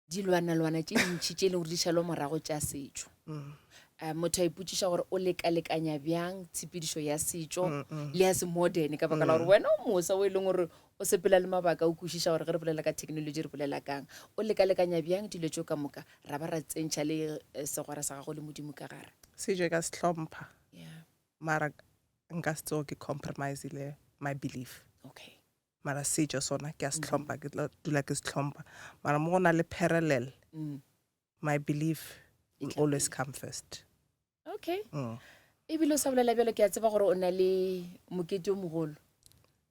dilwanalwana tše dintši tše e leng gore di šalwa morago tša setšo. Motho a ipotšiša gore o lekalekanya bjang tshepedišo ya setšo le ya semodern ka baka la gore wena o mosa o e leng gore o sepela le mabaka o kwešiša gore ge re bolela ka technology re bolela kang. O lekalekanya bjang dilo tšeo ka moka ra ba ra tsentšha le segwera sa gago le Modimo ka gare? Setšo ka se hlompha mara nka se tsoge ke compromise-ile my belief. Okay. Mara setšo sona ke a se hlompha, ke tlo dula ke se hlompha. Mara mo go na le parallel, my belief will always come first. Okay. Ebile o sa bolela bjalo ke a tseba gore o na le mokete o mogolo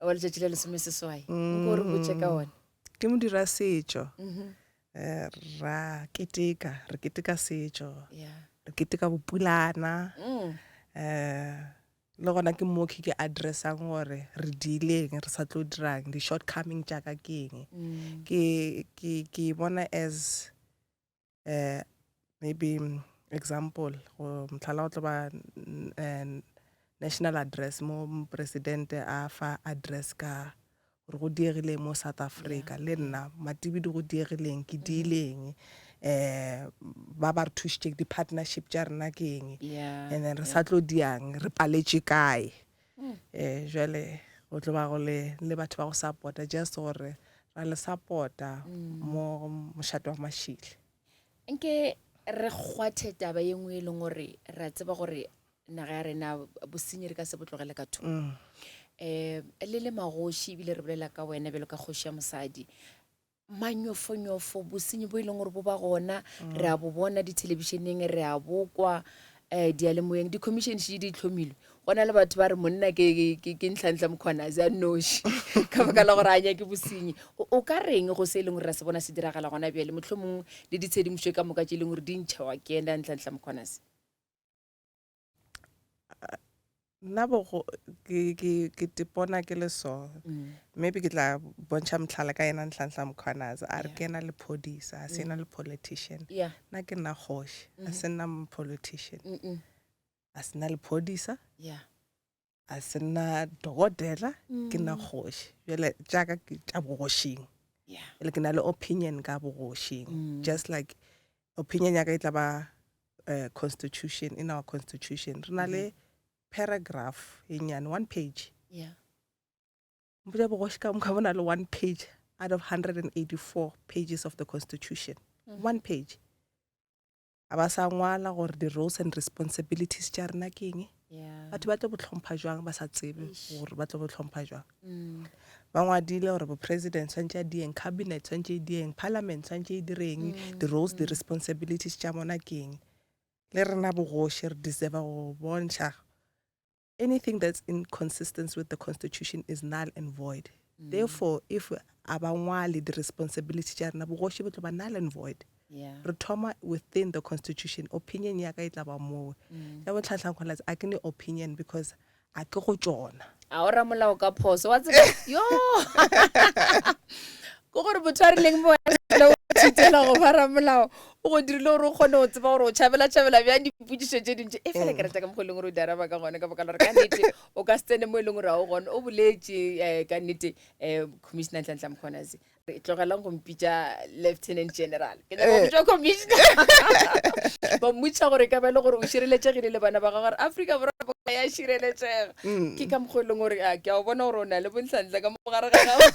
wa letšatši la lesomeseswai. Nko re botše ka ona. Ke modiro wa setšo. Ra keteka, re keteka setšo. Re keteka bopulana. Le gona ke mo ke addressang gore re diileng, re sa tlo dirang, di-shortcoming tša ka ke eng. Ke, ke, ke bona as maybe example, go mohlala go tlo ba national address mo mopresidente a fa address ka gore go diegileng mo South Africa. Le nna Matibidi go diegileng, ke diileng, ba ba re thušitše di-partnership tša rena ke eng, and then re sa tlo diang, re paletše kae. Jwale go tlo ba go le le batho ba go support-a just gore ra le support-a mo mošate wa Mashile. Nke re kgwathe taba ye nngwe e leng gore re a tseba gore naga ya rena bosenyi re ka se bo tlogele ka thoko. Le le magoši ebile re bolela ka wena bjalo ka kgoši ya mosadi, manyofonyofo bosenyi bo e leng gore bo ba gona, re a bo bona dithelebišeneng, re a bo kwa diyalemoyeng, di-commission šetše di hlomilwe. Go na le batho ba re monna ke, ke, ke Nhlanhla Mkhwanazi a nnoši ka baka la gore a nyake bosenyi. O ka reng go se e leng gore ra se bona se diragala gona bjale, mohlomong le ditshedimošo ka moka tše e leng gore di ntšhewa ke yena Nhlanhla Mkhwanazi? Nna bogo ke ke ke tipona ke le so. Maybe ke tla bontšha mohlala ka yena Nhlanhla Mkhwanazi a re ke yena lephodisa, a se yena le politician. Nna ke nna kgoši, a se nna politician. A se nna lephodisa. A se nna dokodela, ke nna kgoši. Bjale tša ka ke tša bogošing. Bjale ke na le opinion ka bogošing. Just like opinion ya ka e tla ba constitution, in our constitution re na le paragraph e nnyane, one page. Mpotša bogoši ka moka bo na le one page out of 184 pages of the constitution. One page. A ba sa ngwala gore di-roles and responsibilities tša rena ke eng. Batho ba tlo bo hlompha jwang ba sa tsebe gore ba tlo bo hlompha jwang. Ba ngwadile gore bo-president tshwanetse a dieng, cabinet tshwanetse e dieng, parliament tshwanetse e direng, di-roles, di-responsibilities tša bona ke eng. Le rena bogoši re deserve go bontšha anything that's inconsistent with the constitution is null and void. Therefore, if a ba ngwale di-responsibility tša rena, bogoši bo tlo ba null and void. Re thoma within the constitution. Opinion ya ka e tla ba moo. Ya bo Nhlanhla Mkhwanazi, a ke ne opinion because a ke go tšona. A o ramolao ka phoso, wa tseba, yo! Ke gore motho a rileng mo wena o ithutela go ba ramolao. O go dirile gore o kgone go tseba gore o tšhabela-tšhabela bjang dipotšišo tše dintši. E fela ke rata ka mokgwa e leng gore o di araba ka gona, ka baka la gore ka nnete o ka se tsene mo e leng gore ga o gona. O boletše um ka nnete um Commissioner Nhlanhla Mkhwanazi. Re tlogelang go mpitša Lieutenant General. Ke nyaka go bitšwa Commissioner. Ba mmotšiša gore e ka ba e le gore o šireletšegile le bana ba gago, gore Afrika Borwa ka moka ya šireletšega. Ke ka mokgwa e leng gore a ke a o bona gore o na le bonhlanhla ka mo gare ga gago.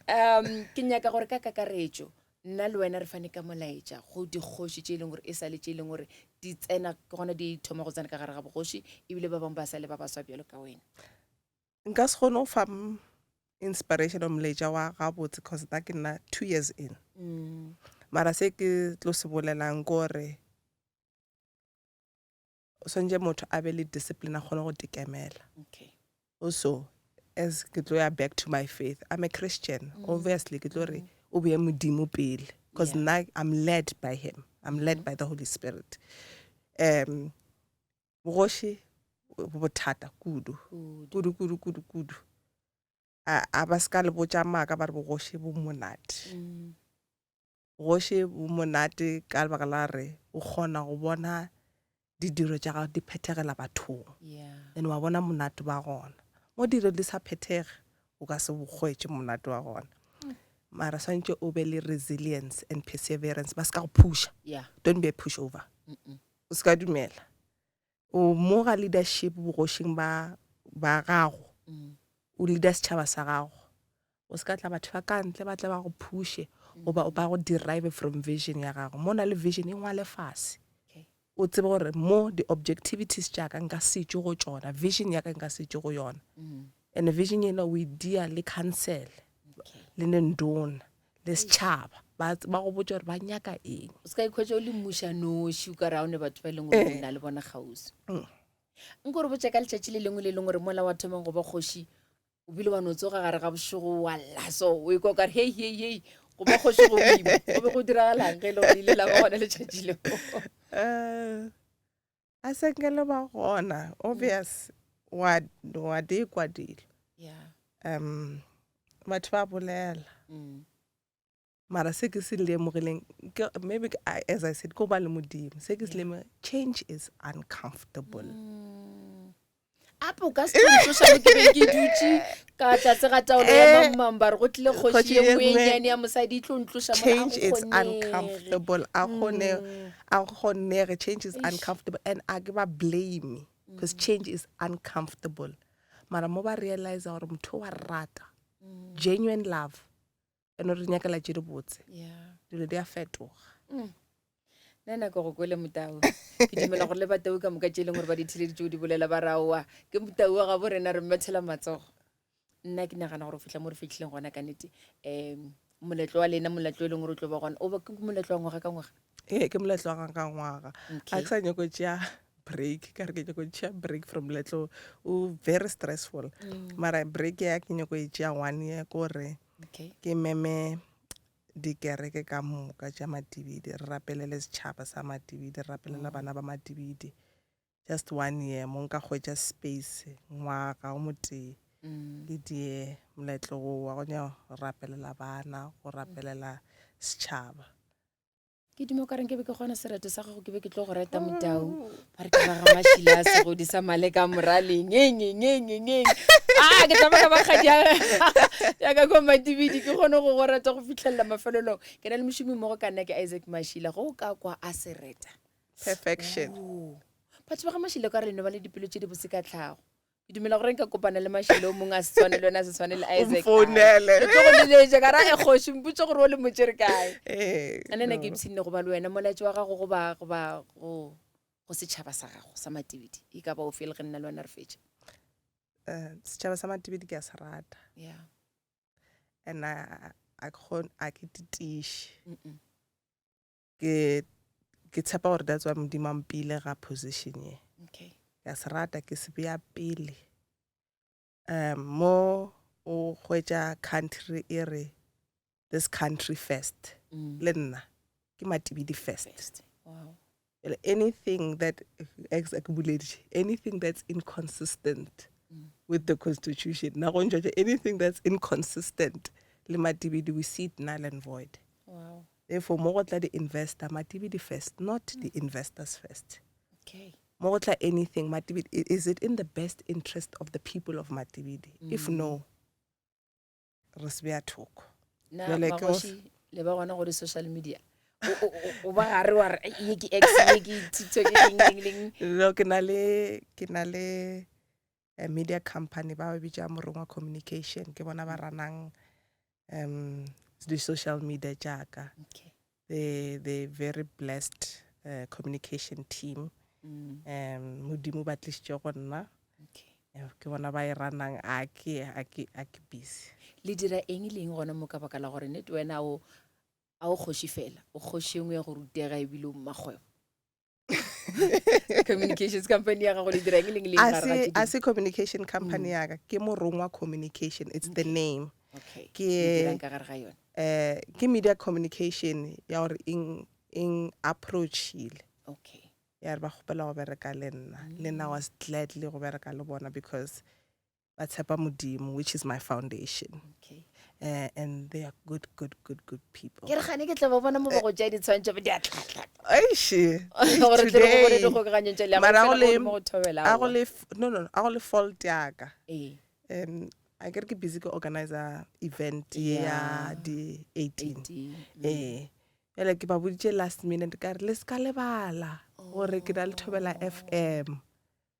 Um ke nyaka gore ka kakaretšo nna le wena re fane ka molaetša go dikgoši tše e leng gore e sa le tše e leng gore di tsena ke gona di thoma go tsena ka gare ga bogoši ebile ba bangwe ba sa le ba baswa bjalo ka wena. Nka se kgone go fa inspiration or molaetša wa gabotse cause nna ke nna 2 years in. Mara se ke tlo se bolelang ke gore o swantše motho a be le discipline, a kgone go tekemela. Also, as ke tlo ya back to my faith, I'm a Christian. Obviously ke tlo re o beye Modimo pele because nna I'm led by him, I'm led by the Holy Spirit. Bogoši bo bothata kudu. Kudu. Kudu kudu kudu kudu. A ba se ka le botša maaka ba re bogoši bo monate. Bogoši bo monate ka lebaka la re o kgona go bona didiro tša gago di phethegela bathong. Then wa bona monate ba gona. Mo dilo di sa phethege o ka se bo hwetše monate wa gona. Mara swantše o be le resilience and perseverance, ba se ka go pusha. Don't be a pushover. O se ka dumela. O mo ga leadership bogošing ba ba gago. O leader setšhaba sa gago. O se ka tla batho ba ka ntle ba tla ba go pushe goba ba go derive from vision ya gago. Mo na le vision e ngwale fase. O tsebe gore mo di-objectivities tša ka nka se tšwe go tšona, vision ya ka nka se tšwe go yona. And vision ena o e dia le council, le nendona, le setšhaba. Ba ba go botša gore ba nyaka eng. O se ka ikhwetša o le mmušanoši o ka re ga o ne batho ba e leng gore o na le bona kgauswi. Nko re botša ka letšatši le lengwe le lengwe gore mola wa thomang go ba kgoši o bile wa no tsoga gare ga bošego wa lla so o ikwa o kare hei hei hei go ba kgoši go boima. Go be go diragalang ge e le gore ile la ba gona letšatši leo? A se nke le ba gona, obvious wa wa di kwa dilo. Batho ba bolela. Mara se ke se lemogileng ke maybe as I said, ko ba le Modimo. Se ke se lemogileng, change is uncomfortable. Ape o ka se tlo ntsoša mo ke be ke dutše ka tlase ga taolo ya mang mang ba re go tlile kgoši Kgoši ye ye nngwe e nngwe. nnyane ya mosadi e tlo ntloša mola, a Change go is kgonege. uncomfortable. A kgone a kgonege, change is uncomfortable and a ke ba blame because change is uncomfortable. Mara mo ba realize gore motho wa rata, genuine love, and re nyakela tše di botse. Dilo di a fetoga. Nna nako go kwele Motau. Ke dumela gore le batau ka moka tše e leng gore ba di theleditše o di bolela ba raowa ke Motau wa gabo rena re mmethela matsogo. Nna ke nagana gore go fihla mo re fihlileng gona ka nnete moletlo wa lena, moletlo e leng gore o tlo ba gona o ba ke moletlo wa ngwaga ka ngwaga. Ee, ke moletlo wa ngwaga ka ngwaga. A ke sa nyako tšea break, ka re ke nyako tšea break from moletlo o very stressful. Mara break ya ke nyako e tšea 1 year kore ke meme dikereke ka moka tša Matibidi, re rapelele setšhaba sa Matibidi, re rapelela bana ba Matibidi. Just 1 year mo nka hwetša space ngwaga o motee ke die moletlo wo wa go nyaka go rapelela bana, go rapelela setšhaba. Ke duma ka reng ke be ke kgona sereto sa gago, ke be ke tlo go reta Motau. Ba re ke ba ga Mašila a segodi sa Maleka moraleng. Ngeng ngeng ngeng. Ah, ke tla ba ka ba kgadi ya ka kwa Matibidi ke kgone go go reta go fitlhelela mafelelong. Ke na le mošomi mmogo ka nna ke Isaac Mašila go ka kwa a se reta. Perfection. Oh. Batho ba ga Mašila ka re le no ba le dipelo tše di bose ka tlhago. Ke dumela gore nka kopana le Mašila o mongwe a se tshwane le wena, a se tshwane le Isaac. Mfounele. Ke tlo go leletša ka ra e kgoši mpotše gore o le motšere kae. Eh, Nna ke ipshinne go ba le wena. Molaetša wa gago go ba go ba go go setšhaba sa gago sa Matibidi e ka ba o fele ge nna le wena re fetša. Setšhaba sa Matibidi ke a se rata. And a a ke titiše. Ke ke tshepa gore that's why Modimo a mpile ga position ye. Ke a se rata, ke se bea pele. Mo o hwetša country e re this country first. Le nna ke Matibidi first. First. Wow. Anything that ex ke boleditše, anything that's inconsistent with the constitution, na go ntšwa anything that's inconsistent le Matibidi, we see it null and void. Wow. Therefore mo go tla di-investor, Matibidi first, not the investors first. Okay. Mo go tla anything, Matibidi, is it in the best interest of the people of Matibidi? If no, re se bea thoko. Na Bjale ke go- magoši le ba gona go di-social media o ba gare wa re ye ke X, ye ke TikTok, ye ke eng, eng, eng. No, ke na le ke na le a media company ba ba bitša Morongwa Communication, ke bona ba ranang um di-social media tša ka. Okay. They very blessed communication team. Um Modimo ba tlišitše go nna. Okay. Ke bona ba e ranang, a ke a ke a ke busy. Le dira eng le eng gona mo ka baka la gore nnete wena o a o kgoši fela, o kgoši engwe ya go rutega ebile o mmakgwebo. Communications company ya gago le dira eng le eng le eng A gare ga se tše a dingwe? se communication company ya ka, ke Morongwa Communication, it's the name. Okay. Ke Le dirang ka gare ga yona? Ke media communication ya gore eng eng approachile. Okay. Ya re ba kgopela go bereka le nna. Le nna was gladly go bereka le bona because ba tshepa Modimo, which is my foundation. Okay. And they are good, good, good, good people. Ke re gane ke tla ba bona mo ba go tšea ditshwantšho ba di a tlatla. Eish. Gore tle re go bone Today. dikgokaganyong tša leago, Mara a fela go le go mo go thobela a go aowa. le no no, a go le fault ya ka. Ee. A ke re ke busy ke organizer event ye ya Yeah. di 18. 18. Ee. Bjale ke ba boditše last minute ka re le se ka lebala gore ke na le Thobela FM.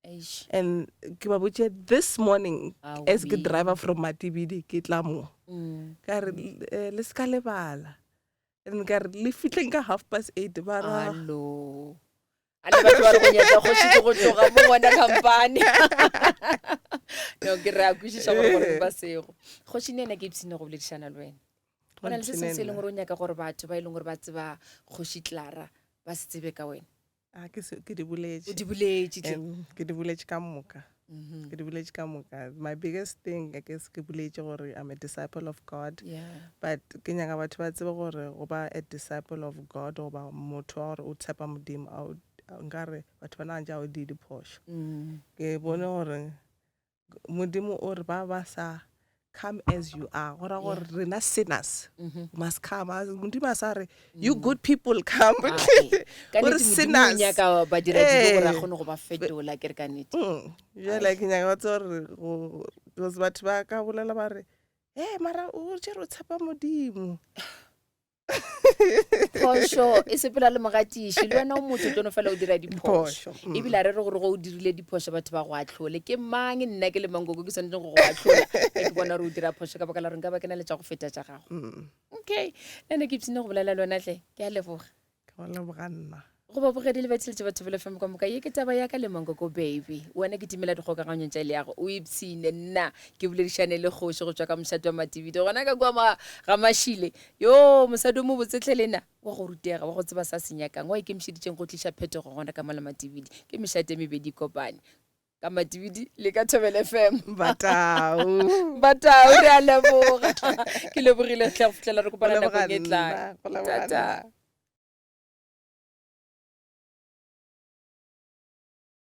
Eish. And ke ba botše this morning as ke Aowi. driver from Matibidi ke tla mo. Ka re le se ka lebala. And ka re le fihleng ka 8:30 ba ra. Allo. A le batho ba re go nyatša kgoši ke go tloga mo gona company. No, ke re a kwešiša gore gore ba sego. Kgoši ne ena ke ipshine go boledišana le wena. Go na le se sengwe se e leng gore o nyaka gore batho ba e leng gore ba tseba Kgoši Clara ba se tsebe ka wena. A ke se, ke di boletše. O di boletše tle. Ke di boletše ka moka. Ke di boletše ka moka. My biggest thing, I guess, ke boletše gore I'm a disciple of God. Yeah. But ke nyaka batho ba tsebe gore go ba a disciple of God goba motho wa gore o tshepa Modimo, a o, nkare batho ba nagana tša o di diphošo. Ke bone gore Modimo o re ba ba sa come as you are, go ra gore rena sinners must come. Modimo a sa re you good people come. Ah, eh. Ka O re nnete Modimo o sinners. nyaka badiradibe gore a Eh. kgone go ba fetola, ke re ka nnete. Bjale ke nyaka ba tsebe gore go, because batho ba ka bolela ba re, hey, mara o tšere o tshepa Modimo. Phošo e sepela le mogatiši, le wena o motho tlo no fela o dira diphošo. Diphošo. Ebile a re re gore go o dirile diphošo batho ba go ahlole. Ke mang nna ke le Mankoko ke swanetšeng go go ahlola ge ke bona gore o dira phošo ka baka la gore nka ba ke na le tša go feta tša gago. Okay, nna ne ke ipshine go bolela le wena hle, ke a leboga. Ke go leboga nna. Go babogedi le batheeletši ba Thobela FM ka moka, ye ke taba ya ka le Mankoko Baby. Wena ke timela dikgokaganyong tša leago, o ipshine. Nna ke boledišane le kgoši go tšwa ka mošate wa Matibidi, gona ka kua ma, ga Mashile. Yo, mosadi o mobotse hle lena, wa go rutega, wa go tseba sa se nyakang, wa ikemišeditšeng go tliša phetogo gona ka mola Matibidi. Ke mešate e mebedi e kopane, ka Matibidi le ka Thobela FM. Batau. Batau, re a leboga. Ke lebogile hle go fihlela re Go kopana leboga nakong e tlang. nna, go leboga Tata. nna.